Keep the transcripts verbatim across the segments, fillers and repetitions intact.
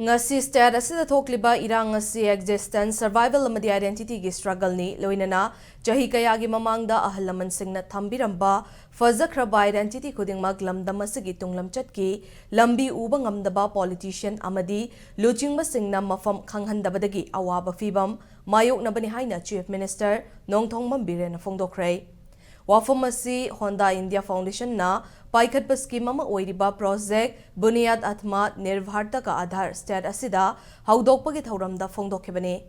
ꯉꯁꯤ state ꯑꯁꯤꯗ ꯊꯣꯛꯂꯤꯕ ꯏꯔꯥꯡ ꯑꯁꯤ existence, survival ꯑꯃꯗꯤ identityꯒꯤ struggleꯅꯤ꯫ ꯂꯣꯏꯅꯅ ꯆꯍꯤ ꯀꯌꯥꯒꯤ ꯃꯃꯥꯡꯗ ꯑꯍꯜ ꯂꯃꯟꯁꯤꯡꯅ ꯊꯝꯕꯤꯔꯝꯕ ꯐꯖꯈ꯭ꯔꯕ identity ꯈꯨꯗꯤꯡꯃꯛ ꯂꯝꯗꯝ ꯑꯁꯤꯒꯤ ꯇꯨꯡꯂꯝꯆꯠꯀꯤ ꯂꯝꯕꯤ ꯎꯕ ꯉꯝꯗꯕ politician ꯑꯃꯗꯤ ꯂꯨꯆꯤꯡꯕꯁꯤꯡꯅ ꯃꯐꯝ ꯈꯪꯍꯟꯗꯕꯗꯒꯤ ꯑꯋꯥꯕ ꯐꯤꯚꯝ ꯃꯥꯌꯣꯛꯅꯕꯅꯤ ꯍꯥꯏꯅ Chief Minister ꯅꯣꯡꯊꯣꯝꯕꯝ ꯕꯤꯔꯦꯟꯅ ꯐꯣꯡꯗꯣꯛꯈ꯭ꯔꯦ꯫ ꯋꯥꯐꯝ ꯑꯁꯤ Honda India Foundationꯅ ꯄꯥꯏꯈꯠꯄ scheme ꯑꯃ ꯑꯣꯏꯔꯤꯕ Project Bunyad Atma Nirbhar Ka Aadhar state ꯑꯁꯤꯗ ꯍꯧꯗꯣꯛꯄꯒꯤ ꯊꯧꯔꯝꯗ ꯐꯣꯡꯗꯣꯛꯈꯤꯕꯅꯤ꯫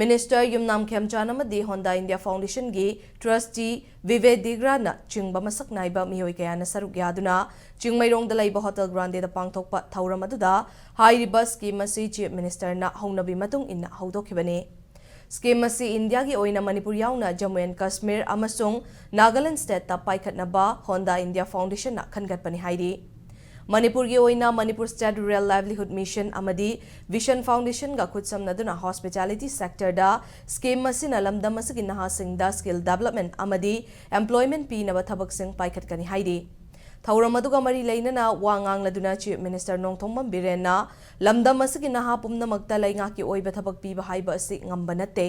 Minister ꯌꯨꯝꯅꯥꯝ ꯈꯦꯝꯆꯥꯟ ꯑꯃꯗꯤ Honda India Foundationꯒꯤ trustee ꯚꯤꯚꯦ ꯗꯤꯒ꯭ꯔꯥꯅ ꯆꯤꯡꯕ ꯃꯁꯛ ꯅꯥꯏꯕ ꯃꯤꯑꯣꯏ ꯀꯌꯥꯅ ꯁꯔꯨꯛ ꯌꯥꯗꯨꯅ ꯆꯤꯡꯃꯩꯔꯣꯡꯗ ꯂꯩꯕ Hotel Grandeꯗ ꯄꯥꯡꯊꯣꯛꯄ ꯊꯧꯔꯝ ꯑꯗꯨꯗ ꯍꯥꯏꯔꯤꯕ scheme ꯑꯁꯤ Chief Ministerꯅ ꯍꯧꯅꯕꯤ ꯃꯇꯨꯡ ꯏꯟꯅ ꯍꯧꯗꯣꯛꯈꯤꯕꯅꯤ꯫ Scheme ꯑꯁꯤ ꯏꯟꯗꯤꯌꯥꯒꯤ ꯑꯣꯏꯅ ꯃꯅꯤꯄꯨꯔ ꯌꯥꯎꯅ Jammu and Kashmir ꯑꯃꯁꯨꯡ Nagaland stateꯇ ꯄꯥꯏꯈꯠꯅꯕ Honda India Foundationꯅ ꯈꯟꯒꯠꯄꯅꯤ ꯍꯥꯏꯔꯤ꯫ ꯃꯅꯤꯄꯨꯔꯒꯤ ꯑꯣꯏꯅ Manipur State Rural Livelihood Mission ꯑꯃꯗꯤ Vision Foundationꯒ ꯈꯨꯠꯁꯝꯅꯗꯨꯅ hospitality sectorꯗ scheme ꯑꯁꯤꯅ ꯂꯝꯗꯝ ꯑꯁꯤꯒꯤ ꯅꯍꯥꯁꯤꯡꯗ skill development ꯑꯃꯗꯤ employment ꯄꯤꯅꯕ ꯊꯕꯛꯁꯤꯡ ꯄꯥꯏꯈꯠꯀꯅꯤ ꯍꯥꯏꯔꯤ꯫ ꯊꯧꯔꯝ ꯑꯗꯨꯒ ꯃꯔꯤ ꯂꯩꯅꯅ ꯋꯥ ꯉꯥꯡꯂꯗꯨꯅ Chief Minister ꯅꯣꯡꯊꯣꯝꯕꯝ ꯕꯤꯔꯦꯟꯅ ꯂꯝꯗꯝ ꯑꯁꯤꯒꯤ ꯅꯍꯥ ꯄꯨꯝꯅꯃꯛꯇ ꯂꯩꯉꯥꯛꯀꯤ ꯑꯣꯏꯕ ꯊꯕꯛ ꯄꯤꯕ ꯍꯥꯏꯕ ꯑꯁꯤ ꯉꯝꯕ ꯅꯠꯇꯦ꯫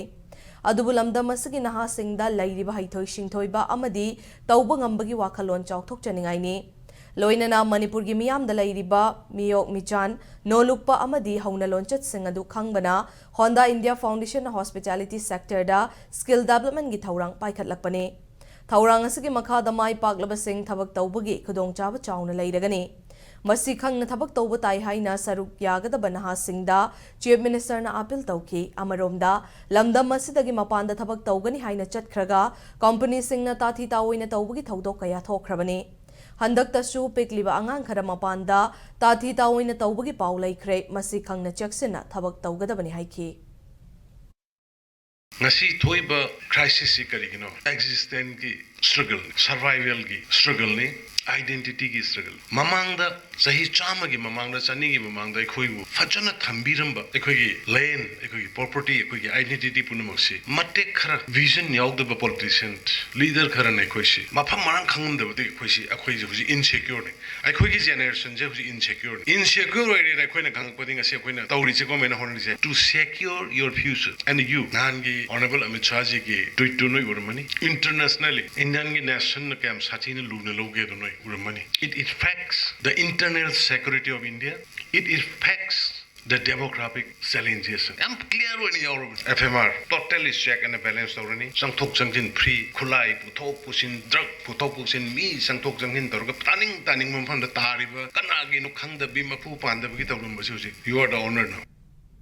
ꯑꯗꯨꯕꯨ ꯂꯝꯗꯝ ꯑꯁꯤꯒꯤ ꯅꯍꯥꯁꯤꯡꯗ ꯂꯩꯔꯤꯕ ꯍꯩꯊꯣꯏ ꯁꯤꯡꯊꯣꯏꯕ ꯑꯃꯗꯤ ꯇꯧꯕ ꯉꯝꯕꯒꯤ ꯋꯥꯈꯜꯂꯣꯟ ꯆꯥꯎꯊꯣꯛꯆꯅꯤꯡꯉꯥꯏꯅꯤ꯫ ꯂꯣꯏꯅꯅ ꯃꯅꯤꯄꯨꯔꯒꯤ ꯃꯤꯌꯥꯝꯗ ꯂꯩꯔꯤꯕ ꯃꯤꯑꯣꯛ ꯃꯤꯆꯥꯟ ꯅꯣꯂꯨꯛꯄ ꯑꯃꯗꯤ ꯍꯧꯅ ꯂꯣꯟꯆꯠꯁꯤꯡ ꯑꯗꯨ ꯈꯪꯕꯅ Honda India Foundationꯅ hospitality sectorꯗ skill developmentꯀꯤ ꯊꯧꯔꯥꯡ ꯄꯥꯏꯈꯠꯂꯛꯄꯅꯤ꯫ ꯊꯧꯔꯥꯡ ꯑꯁꯤꯒꯤ ꯃꯈꯥꯗ ꯃꯥꯏ ꯄꯥꯛꯂꯕꯁꯤꯡ ꯊꯕꯛ ꯇꯧꯕꯒꯤ ꯈꯨꯗꯣꯡꯆꯥꯕ ꯆꯥꯎꯅ ꯂꯩꯔꯒꯅꯤ꯫ ꯃꯁꯤ ꯈꯪꯅ ꯊꯕꯛ ꯇꯧꯕ ꯇꯥꯏ ꯍꯥꯏꯅ ꯁꯔꯨꯛ ꯌꯥꯒꯗꯕ ꯅꯍꯥꯁꯤꯡꯗ Chief Ministerꯅ appeal ꯇꯧꯈꯤ꯫ ꯑꯃꯔꯣꯝꯗ, ꯂꯝꯗꯝ ꯑꯁꯤꯗꯒꯤ ꯃꯄꯥꯟꯗ ꯊꯕꯛ ꯇꯧꯒꯅꯤ ꯍꯥꯏꯅ ꯆꯠꯈ꯭ꯔꯒ companyꯁꯤꯡꯅ ꯇꯥꯊꯤ ꯇꯥꯑꯣꯏꯅ ꯇꯧꯕꯒꯤ ꯊꯧꯗꯣꯛ ꯀꯌꯥ ꯊꯣꯛꯈ꯭ꯔꯕꯅꯤ꯫ ꯍꯟꯗꯛꯇꯁꯨ ꯄꯤꯛꯂꯤꯕ ꯑꯉꯥꯡ ꯈꯔ ꯃꯄꯥꯟꯗ ꯇꯥꯊꯤ ꯇꯥꯑꯣꯏꯅ ꯇꯧꯕꯒꯤ ꯄꯥꯎ ꯂꯩꯈ꯭ꯔꯦ꯫ ꯃꯁꯤ ꯈꯪꯅ ꯆꯦꯛꯁꯤꯟꯅ ꯊꯕꯛ ꯇꯧꯒꯗꯕꯅꯤ ꯍꯥꯏꯈꯤ꯫ ꯉꯁꯤ ꯊꯣꯛꯏꯕ crisisꯁꯤ ꯀꯔꯤꯒꯤꯅꯣ? Existenceꯀꯤ struggle, survivalꯒꯤ struggleꯅꯤ꯫ Identity ꯒꯤ struggle꯫ ꯃꯃꯥꯡꯗ, ꯆꯍꯤ ꯆꯥꯝꯃꯒꯤ ꯃꯃꯥꯡꯗ, ꯆꯅꯤꯒꯤ ꯃꯃꯥꯡꯗ ꯑꯩꯈꯣꯏꯕꯨ ꯐꯖꯅ ꯊꯝꯕꯤꯔꯝꯕ ꯑꯩꯈꯣꯏꯒꯤ land, ꯑꯩꯈꯣꯏꯒꯤ property, ꯑꯩꯈꯣꯏꯒꯤ identity ꯄꯨꯝꯅꯃꯛꯁꯤ ꯃꯇꯦꯛ ꯈꯔ vision ꯌꯥꯎꯗꯕ politician, leader ꯈꯔꯅ ꯑꯩꯈꯣꯏꯁꯤ ꯃꯐꯝ ꯃꯔꯥꯡ ꯈꯪꯉꯝꯗꯕꯗꯒꯤ ꯑꯩꯈꯣꯏꯁꯤ, ꯑꯩꯈꯣꯏꯁꯦ ꯍꯧꯖꯤꯛ insecureꯅꯤ꯫ ꯑꯩꯈꯣꯏꯒꯤ generationꯁꯦ ꯍꯧꯖꯤꯛ insecureꯅꯤ꯫ Insecure ꯑꯣꯏꯔꯦꯅ ꯑꯩꯈꯣꯏꯅ ꯈꯪꯉꯛꯄꯗꯒꯤ ꯉꯁꯤ ꯑꯩꯈꯣꯏꯅ ꯇꯧꯔꯤꯁꯦ, ꯒꯣꯔꯃꯦꯟꯅ ꯍꯣꯠꯅꯔꯤꯁꯦ, to secure your future and you꯫ ꯅꯍꯥꯟꯒꯤ Honorable Amit Shahꯖꯤꯒꯤ tweetꯇꯨ ꯅꯣꯏ ꯎꯔꯝꯃꯅꯤ꯫ Internationally Indianꯒꯤ nationꯅ ꯀꯌꯥꯝ ꯁꯥꯊꯤꯅ ꯂꯨꯅ ꯂꯧꯒꯦꯗꯣ ꯅꯣꯏ ꯎꯔꯝꯃꯅꯤ꯫ It affects the internal security of India. It affects the demographic challenges꯫ ꯌꯥꯝ clear ꯑꯣꯏꯅ ꯌꯥꯎꯔꯕꯅꯤ꯫ F M R totally check and balance ꯇꯧꯔꯅꯤ꯫ ꯆꯪꯊꯣꯛ ꯆꯪꯁꯤꯟ free, ꯈꯨꯠꯂꯥꯏ ꯄꯨꯊꯣꯛ ꯄꯨꯁꯤꯟ, drug ꯄꯨꯊꯣꯛ ꯄꯨꯁꯤꯟ, ꯃꯤ ꯆꯪꯊꯣꯛ ꯆꯪꯁꯤꯟ ꯇꯧꯔꯒ ꯇꯥꯅꯤꯡ ꯇꯥꯅꯤꯡꯕ ꯃꯐꯝꯗ ꯇꯥꯔꯤꯕ, ꯀꯅꯥꯒꯤꯅꯣ ꯈꯪꯗꯕꯤ, ꯃꯄꯨ ꯄꯥꯟꯗꯕꯒꯤ ꯇꯧꯔꯝꯕꯁꯤ ꯍꯧꯖꯤꯛ you are the owner now꯫